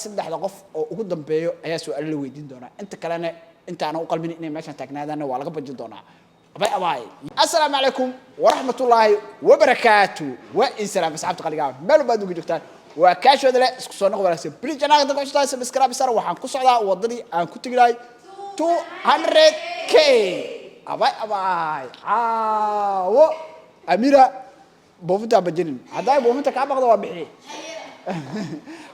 Saddexda qof oo ugu dambeeyo ayaa su-aalo la weydiin doonaa. Inta kalena, intaana u qalmin inay meeshan taagnaadaanna, waa laga bajin doonaa. Bye bye. Assalaamu calaykum waraxmatullaahi wabarakaatu. Waa in salaam, asxaabta qaligaa, meel baad uga joogtaan. Waa kaashooda leh isku soo noq wanaagsan. Please, channelka dadka cusub, subscribe sar. Waxaan ku socdaa wadadii aan ku tegi lahay 200K. Abay abay, caawo Amira buufintaa bajinin. Hadday buufinta kaa baqdo, waa bixi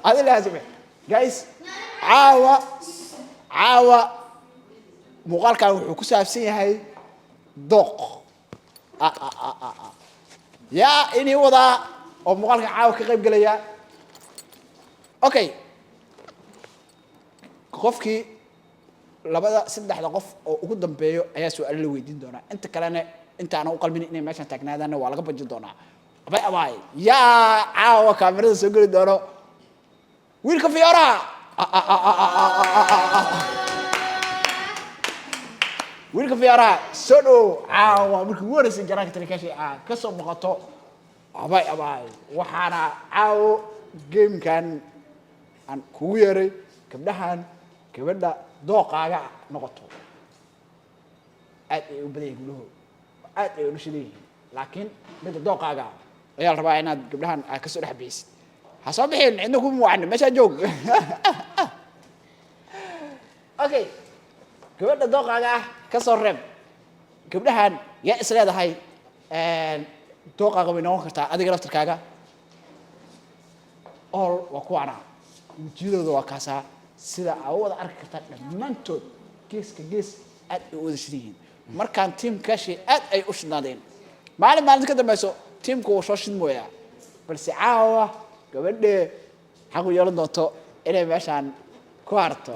adi laasime. Guys, caawa caawa muuqaalkan wuxuu ku saabsan yahay dooq. Yaa inii wadaa oo muuqaalka caawa ka qayb gelaya? Okay, qofkii labada saddexda qof oo ugu dambeeyo ayaa su-aalo la weydiin doonaa. Inta kalena, intaana u qalmin inay meeshan taagnaadaanna, waa laga bajin doonaa. Abay abay, yaa caawa kaamirada soo geli doono? Wiilka fiyooraha. Wiilka fiyooraha, soo dhowow. Caawa markii ugu horeysay jaraanka talikashi aa ka soo boqoto. Abay abay, waxaana caawo gamekan aan kugu yeeray gabdhahan, gabadha dooqaaga noqoto. Aad ay u badan yihin gabdhahu, aad ay ula shidan yihiin, laakiin midda dooqaaga ayaa la rabaa inaad gabdhahan aad kasoo dhex bixisid. Ha soo bixin, cidna kuma wacni, meeshaa joog. Okay, gabadha dooqaaga ah ka soo reeb gabdhahan. Yaa is leedahay dooqaaga way noqon kartaa adiga laftarkaaga? All waa kuwaana, wejiyadooda waa kaasaa, sida aa u wada arki kartaa. Dhammaantood geeska gees aad ay u wada shidan yihiin. Markaan tiimkaashi aad ay u shidnaadeen, maalin maalinta ka dambeyso tiimku wuu soo shidmooyaa, balse caawa gabadhee xaq u yeelan doonto inay meeshaan ku harto,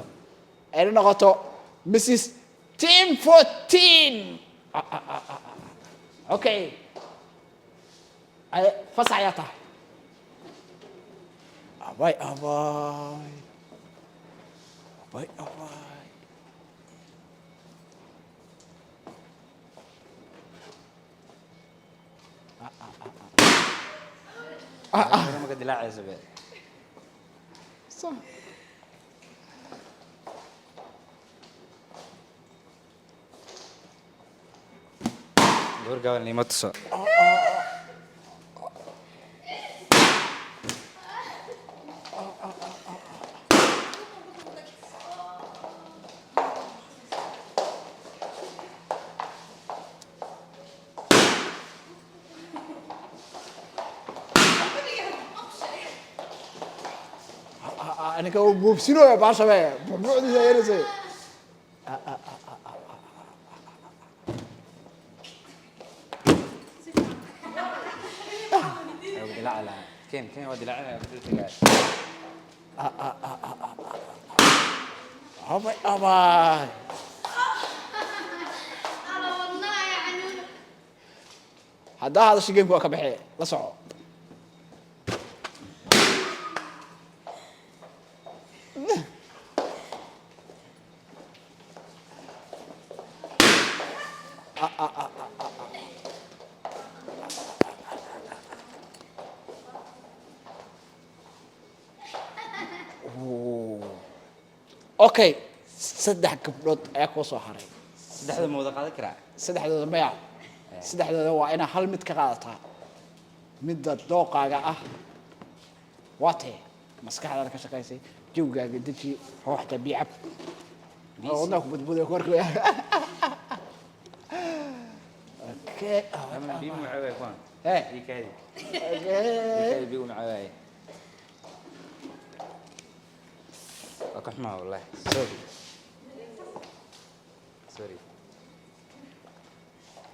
ayna noqoto Mrs Team 14. Okay, fasax ayaa tahay. Abay abay, abay abay. Maka dilaacaysa be. Gabar gaban lima tuso. Ninka uu buubsinooya baashabe, buucdiisa yeelaysa. Waa dilaaci lahaa. Ken ken, waa dilaaci lahaa bedel. Abay abay. Ala wadnaha xanuun. Haddaa hadasho, gameka waa ka baxee, la soco. Okay, saddex gabdhood ayaa kuu soo haray. Saddexda ma wada qaadan karaa? Saddexdooda maya, saddexdooda waa inaa hal mid ka qaadataa. Midda dooqaaga ah waa tee? Maskaxdaada ka shaqaysay, jawgaaga deji, ruuxta biicab, wadnaha ku budbuday ku arkaya. Okay. Ama biyo ma caawaya kuwan? Eh. Ii kaadi. Okay. Ii kaadi, biyo ma caawaya. Waa ka xumaa wallahi. Sorry. Sorry.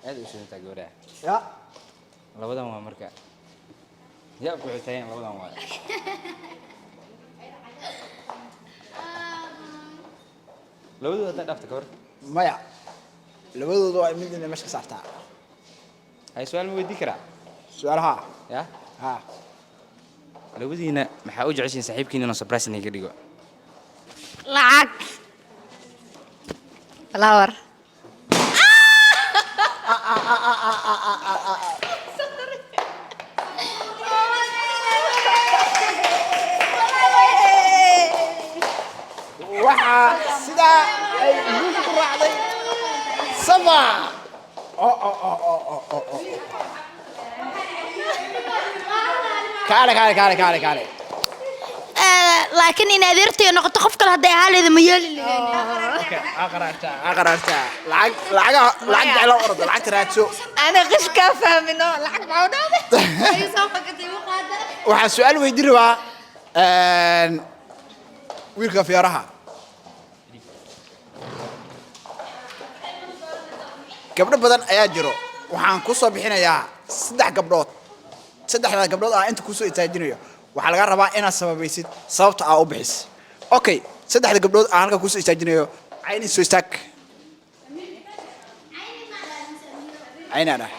Aad u shidantaa gabadha. Ya. Labadan waa marka. Yaa ku xitayeen labadan waa. Labadooda haddaa dhaafta ka hor. Maya, labadooda waa mid inay meesha ka saartaa. Hay, su'aal ma weydii karaa? Su-aalaha. Ya? Ha. Labadiina maxaa u jeceshiin saaxiibkiina inuu surprise idinka dhigo? Lacag, flower. Waxaa sidaa ay guusha ku raacday Safa. Oh, oh, oh, oh, oh, oh, oh. Kaale, kaale, kaale, kaale, kaale. Laakiin in adeertay noqoto, qof kale hadday ahaa leeda ma yeeli lahayn. Okay, aa qaraartaa, aa qaraartaa. Lacag, lacaga, lacag jeclo, orda lacagta raadso. Ana qish kaa fahmino, lacag maxaa u dhahday? Soo fakatay u qaada. Waxaan su-aal weydiin rabaa wiilka fiyaaraha. Gabdho badan ayaa jiro. Waxaan ku soo bixinayaa saddex gabdhood. Saddexdaa gabdhood ah inta kusoo istaajinayo, waxaa laga rabaa inaad sababaysid sababta aa u bixis. Okay, saddexda gabdhood aan halka kusoo istaajinayo: Cayni, soo istaag. Caynaan ah.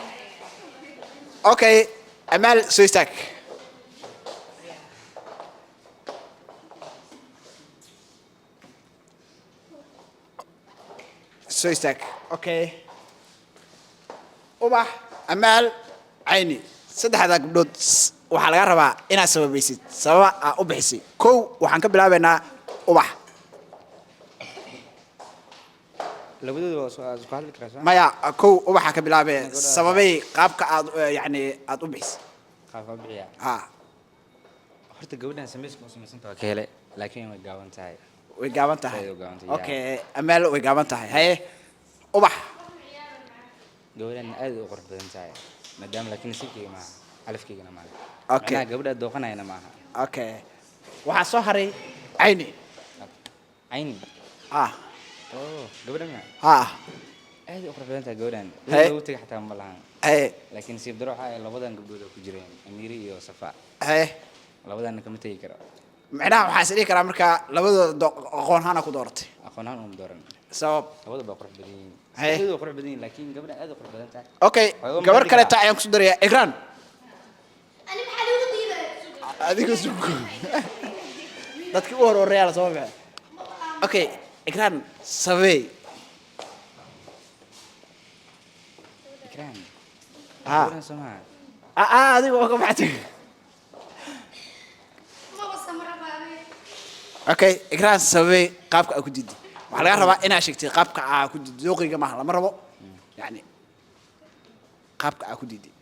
Okay, Amaal, soo istaag. Soo istaag. Okay, Ubax, Amaal, Cayni, saddexdaa gabdhood waxaa laga rabaa inaad sababaysid sababa aa u bixisay. Kow, waxaan ka bilaabaynaa Ubax. Labadooda waa isku hadli karaa, soo? Maya, kow Ubaxa ka bilaabee. Sababay qaabka aad yacni aad u bixisay. Qaabka bixiya? Ha. Horta gabadhan samayska u samaysanta waa ka helay, laakiin way gaaban tahay. Way gaaban tahay? Way gaaban tahay. Okay, Amaal way gaaban tahay. Haye, Ubax. Gabadhan aad u qurux badan tahay maadaama, laakiin nasiibkayga maaha, calafkaygana maaha. Okay. Macnaha gabadha dooqanayana maaha. Okay, waxaa soo haray Cayni. Cayni? Ah. Oh, gabadhan miya? Ha. Aad u qurux badan tahay gabadhan. Haye. Lagu tagay xataa ma lahan. Haye. Laakiin nasiib daro waxaa ay labadan gabdhood oo ku jireen, Amiiri iyo Safa. Haye. Labadanna kama tegi karo. Micnaha waxaa is dhihi karaa markaa labadooda aqoon ahaan ku dooratay? Aqoon ahaan uma dooran. Sabab? Labada baa qurux badan yihiin. Haye. Labadooda waa qurux badan yihiin, laakiin gabadhan aad u qurux badan tahay. Okay. Waxay u Gabar mahadin kaleeta karaa. ayaan kusoo darayaa, Ikraan. Ani maxaa lagu diiday? Adiga sug, dadkii u hor horeeyaa lasoo bixi. Okay, Ikraan, sababey. Ikraan? Ha. Gabadhan soo maha? Ah ah, adiga oo ka baxtay. Maba samrabaabe. Okay, Ikraan, sababey qaabka aa ku diiday. Waxaa laga rabaa inaad sheegtay qaabka aa ku diiday. Dooqiga maaha, lama rabo, yacni qaabka aa ku diiday.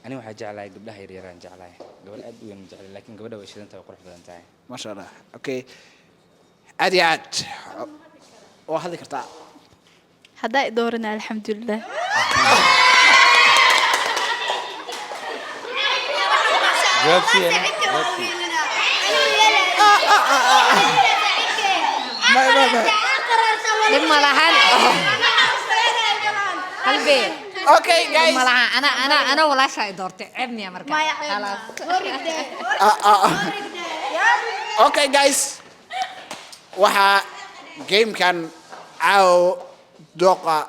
Ani waxaa jeclahay gabdhaha yaryaraan jeclahay, gabadh aad u weyn ma jeclay, laakiin gabadha way shidan tahay, way qurux badan tahay. Maasha Allah. Okay, aad iyo aad waa hadli kartaa. Haddaa i doorana, alxamdulilah. Jawaab siiyana, jawaab sii. Ma ma ma. Dhib ma lahan, qalbi. Okay Dhib guys. ma lahan. Ana walaasha ay doortay, ceeb miya marka? Khalaas. Ah, ah, ah. Okay guys, waxaa gamekan caawo dooqa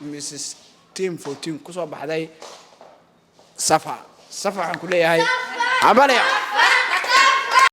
Mrs Team 14 kusoo baxday Safa. Safa, waxaan ku leeyahay hambalyo.